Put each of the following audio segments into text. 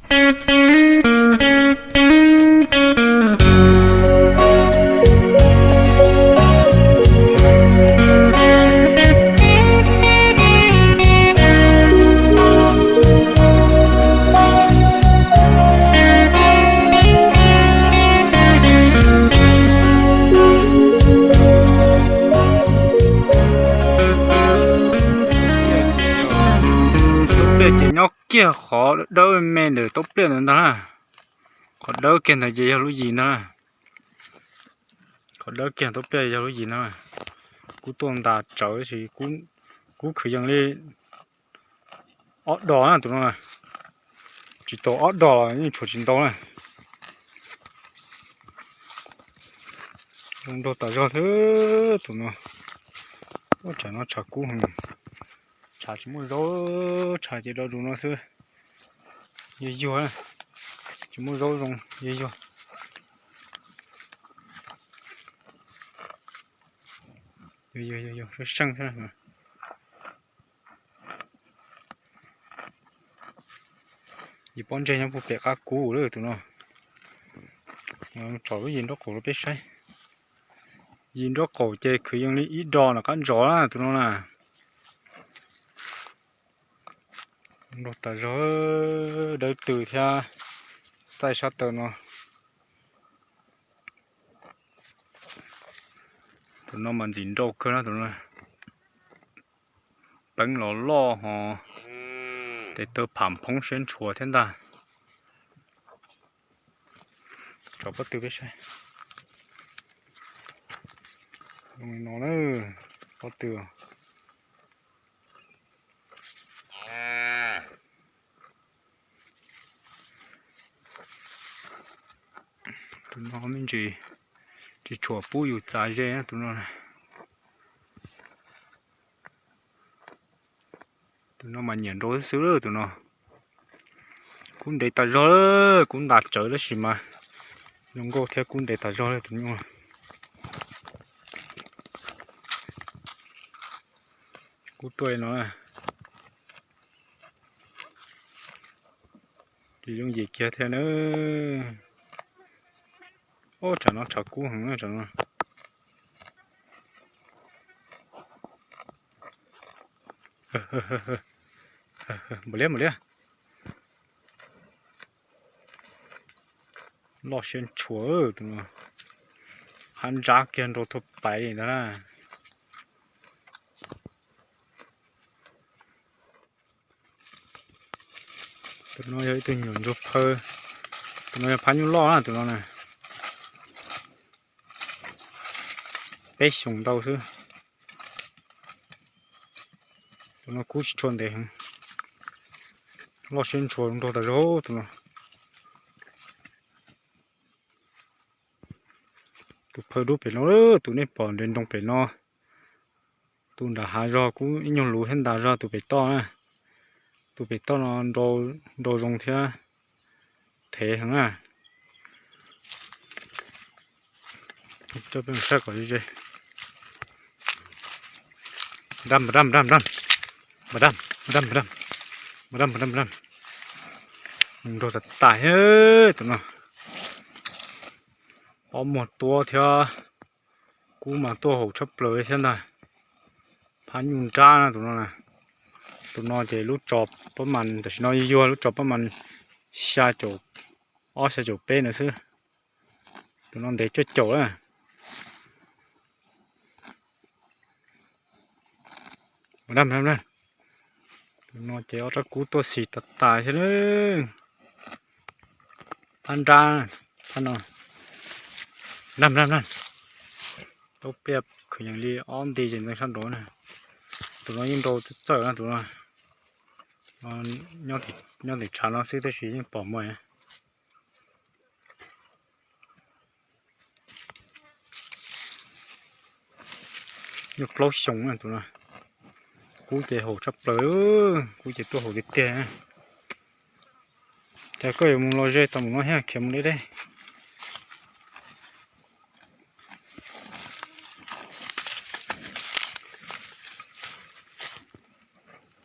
Taub pliaj ces nyob kiag qhov dawb me ntawm taub pliaj ntawd ntag na. Qhov dawb kiag ntawd ces yog lub yim ntag na. Qhov dawb kiag taub pliaj yog lub yim ntag na. Kuv tuaj ntas tsawv tab sis kuv khwv yees li ob dos na tus no na. Tsis tau ob dos los yeej tshuav tsis ntau na. Zoo nraug tas zog xwb tus no. Ua tsam no tshav kub heev, tshav tsis muaj zaub, tshav ces do zus no xwb. Yuag yuag, tsis muaj zaub zoo, yuag yuag. Yuag yuag, seej seej thiab. Yim pob ntseg nyob puag pem qab kub lawm tus no. Tsom lub yim nraub qaum rau peb saib. Yim nraub qaum ces khwv yees li ib dos nram qab ntsov na tus no na. Nraug tas zog, dawb tw thiab, txaij sab taw no. Tus no mas ntxim nraug kawg na tus no. Pleev los loj ho, tes taw pham phoob siab ntshua thiab ntag. Tsom pob tw peb saib. Zoo li no na, pob tw. Tus no me ntsis tsis tshua pub yus txav ze na tus no. Tus no mas nyiam nraug xwb xwb tus no. Kub ntev tas zog, kuv ntas tsawv tab sis mas zoo nkauj thiab kub ntev tas zog li tus nyuj. Kub tuaj li no. Tsis yooj yim kiag thiab na. Ub, tsam no tshav kub heev na tsam no. Npaum liab npaum liab. Loj siab ntshua tus no. Hab nrab kiag nrau thua pais li ntag na. Tus no yog ib tug nyuam ntsuag phaw. Tus no yog phab nyuj loj na tus no na. Peb xyoos ntau xwb. Tus no kub tsis tshua ntev heev. Loj siab ntshua nraug tas zog tus no. Tus phaw dub pem no, tus nej pom nres nroos pem no. Tus nram hav zog kub ib nyuag luv thiab ntas zog tus pem toj na. Tus pem toj no nrau zoo thiab thev heev na. Coj peb mus saib kom ze ze. Npam npam npam npam npam npam npam npam npam npam npam. Nraug tas tas thiab tus no. Pob muag tuab thiab. Kub mas tuaj haum tshaj plaws thiab ntag. Phab nyuj nrab na tus no na. Tus no ces lub tso pab mas tam sim no yuag lub tso pab mas xya caum ob xya caum peb na xwb. Tus no ntev cuaj caum na. Tus no ces ob rab kub tuaj xis tas tas thiab. Phab nrab, phab no. Npam npam npam. Taub pliaj khwv yees li ob nti ces ntxeev sab nraud na. Tus no yeej nrau txawj na tus no. Nyob tim tshav no xwb tab sis yeej pom muaj. Nyuaj plaub xyoo na tus no. Kub ces haum tshaj plaws, kub ces tuaj haum tiag tiag. Ces koj yuav mus los ze tau mus no thiab khiav mus deb deb.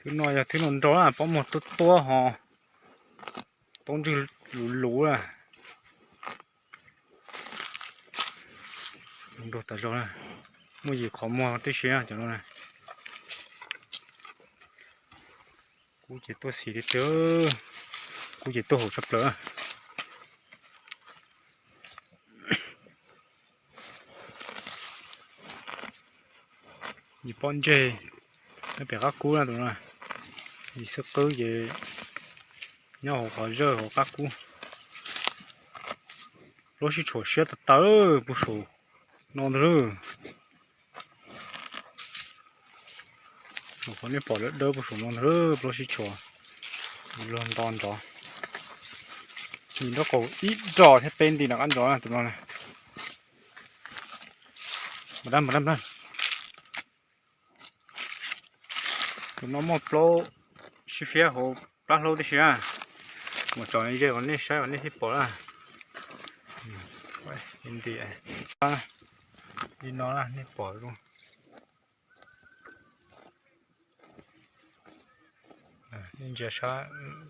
Thwb no yog thwb no nrau na, pob muag tuab tuab ho. Taub ntswg luv luv na. Nrog tas zog na. Muaj yim qhov muag tib si na cov no na. Kub ces tuaj xis tiag tiag. Kub ces tuaj haum tshaj plaws. Yim pob ntseg nyob pem qab kub na tus no. Yim xwb qwb ces nyob hauv qhov zawj hauv qab kub. Plaub sib tshuam siab tas tas puag saum no ntag lauj. Qhov nej pom dawb dawb puag saum no ntag lauj, plaub sib tshuam. Luag nto nrov. Yim nraub qaum ib nroj thiab peb nti nram qab nroj na tus no na. Npam dab npam dab npam. Tus no muaj plaub sib fiab hauv plab hlaub tib si na. Mas tso ze kom nej saib kom nej thiaj pom na. Nti li no na nej pom zoo. Nej ntsia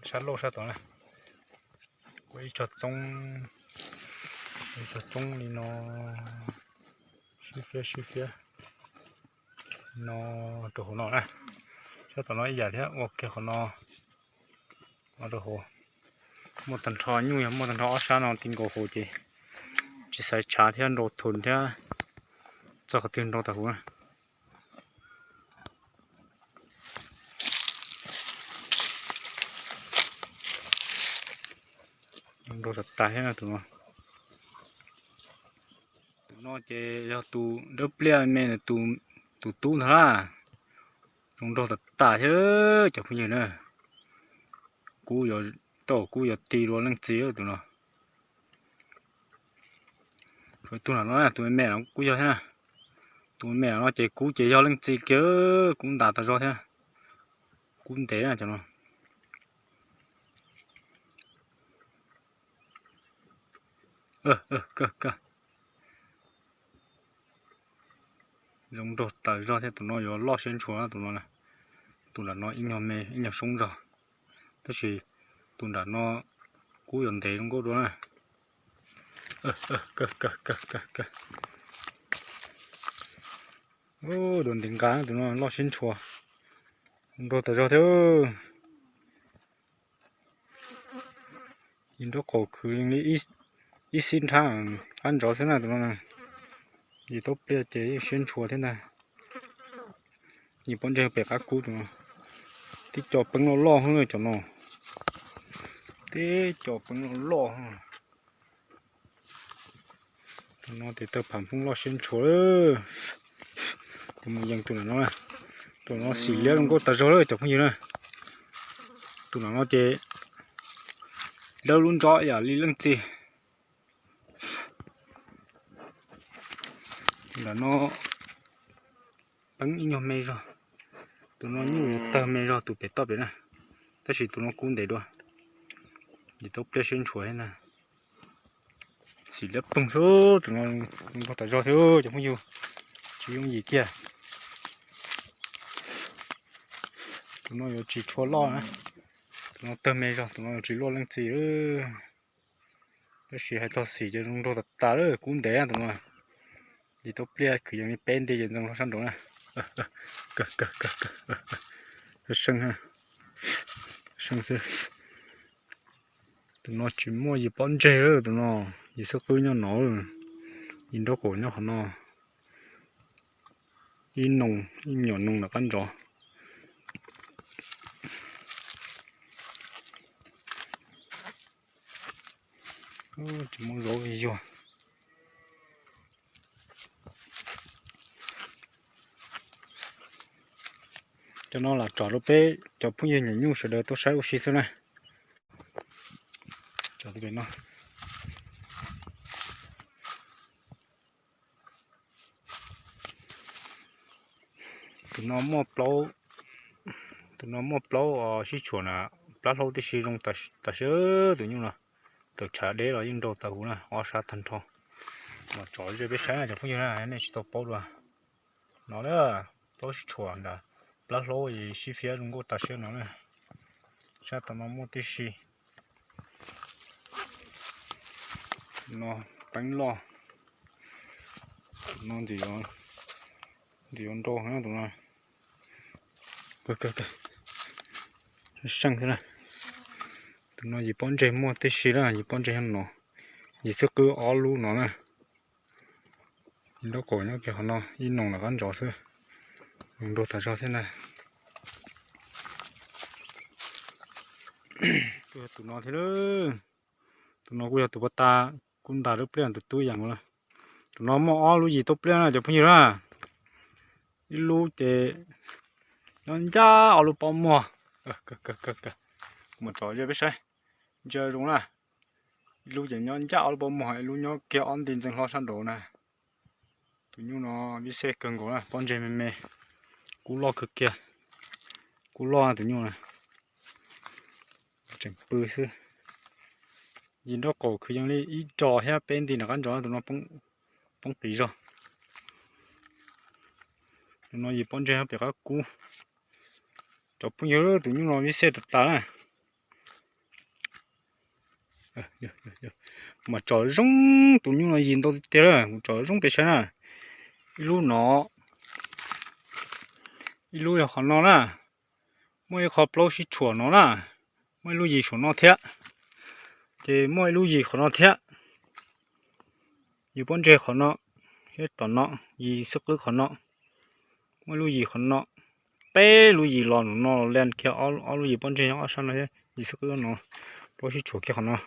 sab laug sab tod na. Ua ib txoj txoob, ib txoj txoob li no, sib fiab sib fiab no rau hauv no na. Sab tom no ib yam thiab, ua kiag qhov no rau hauv. Muaj tag nrho nyuj, yog muaj tag nrho ob sab no ti nkaus hauv ces tsis xaiv tshav thiab nrau thum thiab txog qhov twg nrau tag huv na. Nrau tas tas thiab tus no. Tus no ces yog tus dawb pliaj me, tus tub ntag na. Zoo nraug tas tas thiab cov phooj ywg na. Kub yuav tau, kub yuav ti dua leej txiv tus no. Tus no, tus me me no kuj yog thiab na. Tus me me no ces kub ces yog leej txiv kiag, kub ntas tas zog thiab. Kub ntev na cov no. Zoo nraug tas zog thiab, tus no yuav loj siab ntshua tus no. Tus nram no ib nyuag me ib nyuag soob zog, tab sis tus nram no kub yuav ntev zoo nkauj dua na. Dua ntev nqa tus no loj siab ntshua. Zoo nraug tas zog thiab. Yim nraub qaum khwv li ib xib nrhab qab ntsov xwb na tus no. Yim taub pliaj ces yeej siab ntshua thiab ntag. Yim pob ntseg pem qab kub tus no. Tib co peeb loj loj xwb cov no. Tib co peeb loj loj. Tus no ces tawg pham phooj loj siab ntshua. Kuv mus yees tus nram no, tus no xim liab zoo nkauj tas zog lawm cov phooj ywg na. Tus nram no ces dawb lub ntso yam li leej txiv. Tus nram no peeb ib nyuag me zog. Tus no nyuj yuav tawg me zog tus pem toj pem na, tab sis tus no kub ntev dua. Yim taub pliaj siab ntshua thiab na. Xim liab ploog xwb, tus no zoo nraug tas zog thiab cov phooj ywg, tsis yooj yim kiag. Tus no yuav tsis tshua loj na, tus no tawg me zog, tus no yuav tsis luaj leej txiv. Tab sis hais txog xim ces zoo nraug tas tas lawm, kub ntev tus no. Yim taub pliaj kwv yees li peb nti ces ntxeev hlo sab nraud na. Seej, seej xwb. Tus no tsis muaj yim pob ntseg, tus no yim xwb qwb nyob no, yim nraub qaum nyob qhov no, ib noog ib nyuam noog nram qab ntsov. Tsis muaj zov yuag. Cov no lam tsom rau peb cov phooj ywg nyuam nyuj sawv daws tau saib ua si xwb na. Tsom rau pem no. Tus no muaj plaub, tus no muaj plaub sib tshuam na, plab hlaub tib si zoo tas siab tus nyuj no. Tawm tshav deb los yeej nraug tas huv na, ob sab tag nrho. Los tsom ze peb saib na cov phooj ywg na, nej tsis tau paub dua. No na, plaub sib tshuam ntawd, plab hlaub sib fiab zoo nkauj tas siab no na. Sab tom no muaj tib si. No peeb loj, no ntxim yuav nrau tus no. Seej xwb na. Tus no yim pob ntseg muaj tib si na, yim pob ntseg nyob no, yim xwb qwb ob lub no na. Yim nraub qaum nyob kiag qhov no, ib noog lawm qab ntsos xwb. Nrau tas zog thiab na. Tus no thiab, tus no kuj yog tus puag ta, kuj ntas lub pliaj tus tub yam nkaus na. Tus no muaj ob lub yim tub pliaj na cov phooj ywg na. Ib lub ces nyob ncaj ob lub pob muag. Kuv mam tso rau peb saib, ntsia zoo na. Ib lub ces nyob ncaj ob lub pob muag, ib lub nyob kiag ob nti ntxeev hlob sab nraud na. Tus nyuj no vib xej kawg nkaus na, pob ntseg me me, kub loj kawg kiag, kub loj tus nyuj na. Tseem pw xwb. Yim nraub qaum khwv yees li ib ros thiab peb nti nram qab ntsos, tus no poob qis zog. Tus no yim pob ntseg pem qab kub. Cov phooj ywg, tus nyuj no vib xej tas tas na. Mas tsom zoo, tus nyuj no yim ntau tiag tiag, kuv tsom zoo peb saib na. Ib lub no, ib lub yog qhov no na, muaj ib qho plaub sib tshuam no na, muaj ib lub yim saum no thiab, ces muaj ib lub yim qhov no thiab. Yim pob ntseg qhov no, thiab tom no, yim xwb qwb qhov no, muaj ib lub yim qhov no, peb lub yim los no, los li kiag ob lub yim pob ntseg nyob ob sab no thiab, yim xwb qwb no, plaub sib tshuam kiag qhov no.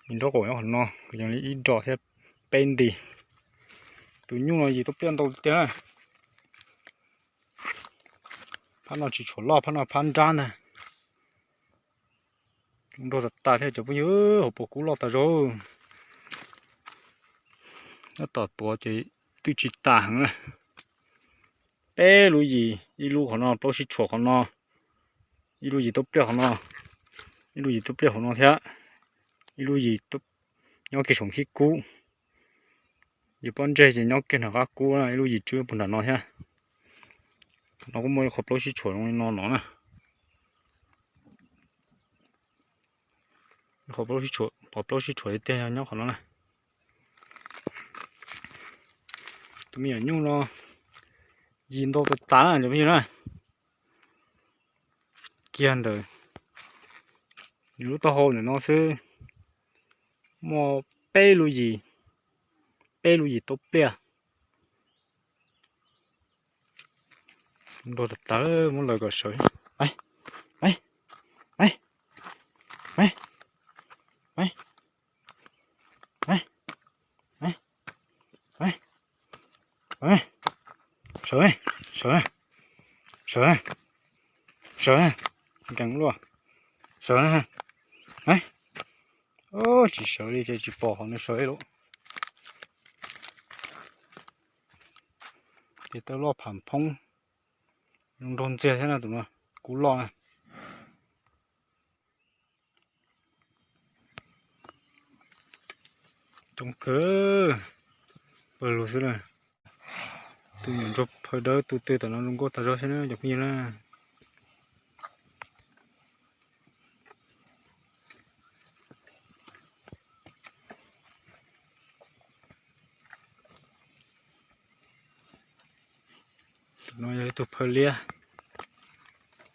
Yim nraub qaum nyob qhov no, khwv yees li ib ros thiab peb nti. Tus nyuj no yim tub pliaj ntau tiag na. Phab no tsis tshuam loj, phab no phab nrab ntag. Nrau tas tas thiab cov phooj ywg, hauv paus kub loj tas zog. Nyob tom tuav ces twb tsis tas heev na. Peb lub yim, ib lub qhov no, plaub sib tshuam qhov no, ib lub yim tub pliaj qhov no, ib lub yim tub pliaj qhov no thiab, ib lub yim nyob kiag saum khib kub. Yim pob ntseg ces nyob kiag nram qab kub, ib lub yim tswb puag nram no thiab. No kuj muaj ib qho plaub sib tshuam zoo li no no na. Qhov plaub sib tshuam, pom plaub sib tshuam tiag tiag yog nyob qhov no na. Tus me nyuam nyuj no yim ntau tas tas na cov phooj ywg na. Kiag ntawm nws lub taub hau ntawm no xwb muaj peb lub yim, peb lub yim tub pliaj. Nrau tas tas, muab lawv kom sawv. Sawv, sawv, sawv, sawv, nkees luaj, sawv na. Tsis sawv li ces tsis pom qhov nws sawv li lawm. Tes taw loj pham phoob, zoo nraug ntxiag thiab na tus no, kub loj na. Coob kawg, pawg lug xwb na. Tus nyuam ntsuag phaw dawb tus twg tom no zoo nkauj tas zog thiab na cov phooj ywg na. Tus no yog ib tug phaw liab,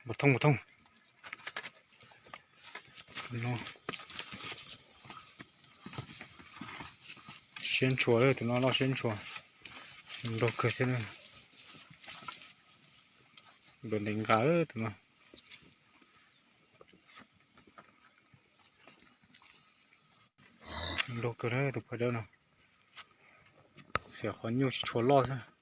npau thooj npau thooj. Siab ntshua, tus no loj siab ntshua, nraug kawg thiab. Npawm ntev nqa tus no. Nraug kawg tus phaw dawb no. Xiam qhov nyuj tsis tshua loj thiab.